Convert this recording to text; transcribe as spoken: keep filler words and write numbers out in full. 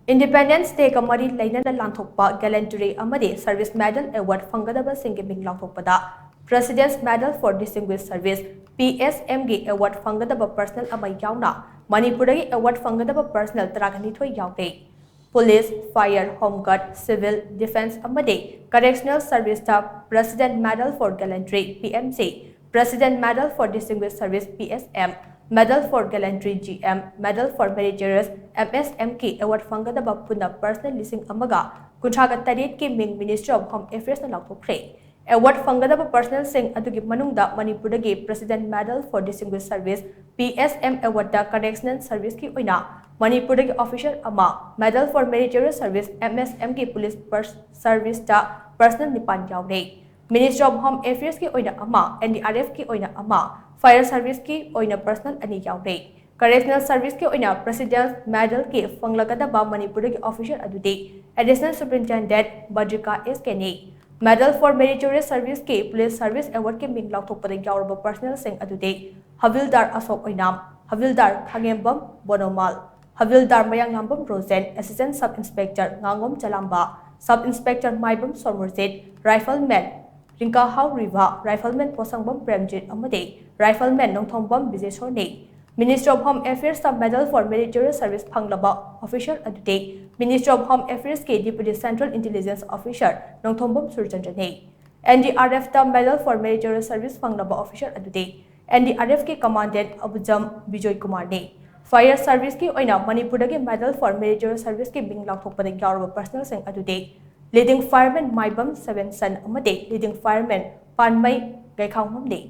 Independence Day ꯒ ꯃꯔꯤ ꯂꯩꯅꯅ ꯂꯥꯟꯊꯣꯛꯄ Gallantry ꯑꯃꯗꯤ Service Medal Award ꯐꯪꯒꯗꯕꯁꯤꯡꯒꯤ ꯃꯤꯡ ꯂꯥꯎꯊꯣꯛꯄꯗ President's Medal for Distinguished Service, P S M ꯒꯤ award ꯐꯪꯒꯗꯕ personnel ꯑꯃ ꯌꯥꯎꯅ ꯃꯅꯤꯄꯨꯔꯗꯒꯤ award ꯐꯪꯒꯗꯕ personnel ꯇꯔꯥꯅꯤꯊꯣꯏ ꯌꯥꯎꯔꯦ꯫ Police, Fire, Home Guard, Civil Defence ꯑꯃꯗꯤ Correctional Service ꯇ President Medal for Gallantry, P M G, President Medal for Distinguished Service, P S M, Medal for Gallantry, G M, Medal for Meritorious, M S M ꯒꯤ award ꯐꯪꯒꯗꯕ ꯄꯨꯟꯅ personnel ꯂꯤꯁꯤꯡ ꯑꯃꯒ ꯀꯨꯟꯊ꯭ꯔꯥꯒ ꯇꯔꯦꯠꯀꯤ ꯃꯤꯡ Ministry of Home Affairs ꯅ ꯂꯥꯎꯊꯣꯛꯈ꯭ꯔꯦ꯫ Award ꯐꯪꯒꯗꯕ personnel ꯁꯤꯡ ꯑꯗꯨꯒꯤ ꯃꯅꯨꯡꯗ ꯃꯅꯤꯄꯨꯔꯗꯒꯤ President Medal for Distinguished Service, P S M award ꯇ Correctional Service ꯀꯤ ꯑꯣꯏꯅ ꯃꯅꯤꯄꯨꯔꯗꯒꯤ officer ꯑꯃ, Medal for Meritorious Service, M S M ꯒꯤ Police per-, Service ꯇ personnel ꯅꯤꯄꯥꯟ ꯌꯥꯎꯔꯦ꯫ Ministry of Home Affairs ꯀꯤ ꯑꯣꯏꯅ ꯑꯃ, N D R F ꯀꯤ ꯑꯣꯏꯅ ꯑꯃ, Fire Service ꯀꯤ ꯑꯣꯏꯅ personnel ꯑꯅꯤ ꯌꯥꯎꯔꯦ꯫ Correctional Service ꯀꯤ ꯑꯣꯏꯅ President's Medal ꯒꯤ ꯐꯪꯂꯒꯗꯕ ꯃꯅꯤꯄꯨꯔꯗꯒꯤ officer ꯑꯗꯨꯗꯤ Additional Superintendent ꯕꯗ꯭ꯔꯤꯀꯥ S K ꯅꯤ꯫ Medal for Meritorious Service ꯀꯤ Police Service Award ꯀꯤ ꯃꯤꯡ ꯂꯥꯎꯊꯣꯛꯄꯗ ꯌꯥꯎꯔꯕ personnel ꯁꯤꯡ ꯑꯗꯨꯗꯤ ꯍꯕꯤꯜꯗꯥꯔ ꯑꯁꯣꯛ ꯑꯣꯏꯅꯥꯝ, ꯍꯕꯤꯜꯗꯥꯔ ꯈꯥꯉꯦꯝꯕꯝ ꯕꯣꯅꯣꯃꯥꯜ, ꯍꯕꯤꯜꯗꯥꯔ ꯃꯌꯥꯡꯂꯥꯝꯕꯝ ꯔꯣꯖꯦꯟ, Assistant Sub Inspector ꯉꯥꯉꯣꯝ ꯆꯂꯥꯝꯕ, Sub Inspector ꯃꯥꯏꯕꯝ ꯁꯣꯔꯃꯨꯔꯖꯤꯠ, Rifleman ꯔꯤꯡꯀꯥꯍꯥꯎ ꯔꯤꯚꯥ, Rifleman ꯄꯣꯁꯪꯕꯝ ꯄ꯭ꯔꯦꯝꯖꯤꯠ ꯑꯃꯗꯤ Rifleman Nongthombam ꯕꯤꯖꯦꯁꯣꯔꯅꯤ꯫ Ministry of Home Affairs ꯇ Medal for Meritorious Service ꯐꯪꯂꯕ officer ꯑꯗꯨꯗꯤ Ministry of Home Affairs ꯀꯤ Deputy Central Intelligence Officer Nongthombam ꯁꯨꯔꯆꯟꯗ꯭ꯔꯅꯤ꯫ N D R F ꯇ Medal for Meritorious Service ꯐꯪꯂꯕ officer ꯑꯗꯨꯗꯤ N D R F ꯀꯤ Commandant ꯑꯕꯨꯖꯝ Bijoy ꯀꯨꯃꯥꯔꯅꯤ꯫ Fire Service ꯀꯤ ꯑꯣꯏꯅ ꯃꯅꯤꯄꯨꯔꯗꯒꯤ Medal for Meritorious Service ꯀꯤ ꯃꯤꯡ ꯂꯥꯎꯊꯣꯛꯄꯗ ꯌꯥꯎꯔꯕ personnel ꯁꯤꯡ ꯑꯗꯨꯗꯤ Leading Fireman ꯃꯥꯏꯕꯝ ꯁꯕꯦꯟꯁꯟ ꯑꯃꯗꯤ Leading Fireman ꯄꯥꯟꯃꯩ ꯒꯩꯈꯥꯎꯉꯝꯅꯤ꯫